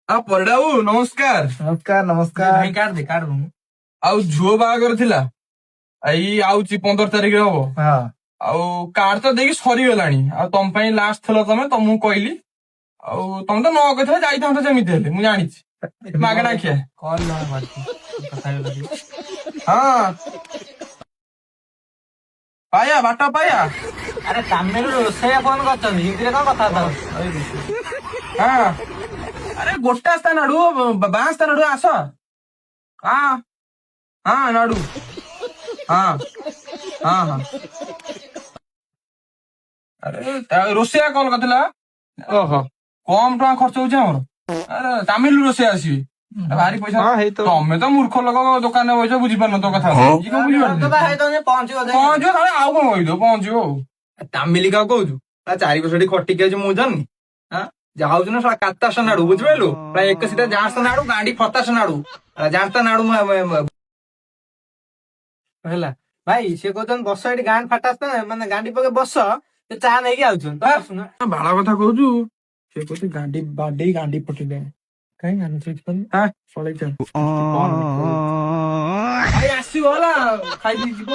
ଆଉ ପରିଡ଼ା ବାବୁ, ନମସ୍କାର। ନମସ୍କାର, ନମସ୍କାର। ଭାଇ, କାଢ ଦେ, କାଢ। ଆଉ ଝୁଅ ବାହାଘର ଥିଲା, ଏଇ ଆଉଛି 15 ତାରିଖରେ ହବ। ଆଉ କାର୍ଡ ତ ଦେଇକି ସରିଗଲାଣି। ଆଉ ତମ ପାଇଁ ଲାଷ୍ଟ ଥିଲ ତମେ, ତମକୁ କହିଲି। ଆଉ ତମେ ତ ନ କହିଥିଲେ ଯାଇଥାନ୍ତ ଯେମିତି ହେଲେ, ମୁଁ ଜାଣିଛି ମାଗଣା ଖିଆ। କଲ୍ ଜଣେ କରିଛି, କଥା ହେଇଗଲା। ହଁ, ପାୟା ବାଟ ପାୟା। ଆରେ, ତାମିଲ ରୋଷେଇଆ ଫୋନ କରିଛନ୍ତି, ହିନ୍ଦୀରେ କଣ କଥା? ହଁ, ଆରେ ଗୋଟା ସ୍ଥାନ ଆଡୁ, ବାଁ ସ୍ଥାନ ଆଡୁ ଆସ। ହଁ ହଁ ନାଡୁ, ହଁ ହଁ ହଁ ଆରେ, ରୋଷେଇଆ କଲ୍ କରିଥିଲା। ଓହୋ। କମ ଟଙ୍କା ଖର୍ଚ୍ଚ ହଉଛି ଆମର। ଆରେ, ତାମିଲ ରୋଷେଇ ଆସିବେ, ଭାରି ପଇସା। ହଁ, ହେଇତ। ତମେ ତ ମୂର୍ଖ ଲୋକ, ଦୋକାନରେ ବଇଛ, ବୁଝିପାରୁନ ତୋ କଥା। ଇଏ କଣ ବୁଝିପାରୁନି? ପହଞ୍ଚିବ। ପହଞ୍ଚିବ ତାହେଲେ, ଆଉ କଣ କହିଦବ, ପହଞ୍ଚିବ ଆଉ। ତାମିଲି କାହାକୁ କହୁଛୁ? ତା 4 ବର୍ଷ ଏଠି ଖଟିକି ଆଇଛୁ, ମୁଁ ଜାଣିନି। ହଁ, ଯାଉଛୁ ନା ଶଳା କାତାସ ନାଡୁ, ବୁଝିପାରିଲୁ? ପ୍ରାୟ ଏକ ସିଧା ଜାଁସ ନାଡୁ, ଗାଣ୍ଡି ଫତାସ ନାଡୁ, ଜାଣତା ନାଡୁ ହେଲା ଭାଇ, ସେ କହୁଛନ୍ତି ବସ ଏଠି, ଗାଣ୍ଡ ଫାଟାସ ମାନେ ଗାଣ୍ଡି ପକେଇ ବସ, ସେ ଚା ନେଇକି ଆଉଛନ୍ତି ତ, ଆସୁନ। ବାଳ କଥା କହୁଛୁ। ସେ କହୁଛି ଗାଣ୍ଡି ବାଡେଇ ଗାଣ୍ଡି ଫଟେଇଦେବେ। କାଇଁ ଜାଣିଛୁ? ହଁ, ପଳେଇ ଚାଲ। ଭାଇ ଆସିବ, ହେଲା, ଖାଇ ଦେଇ ଯିବ।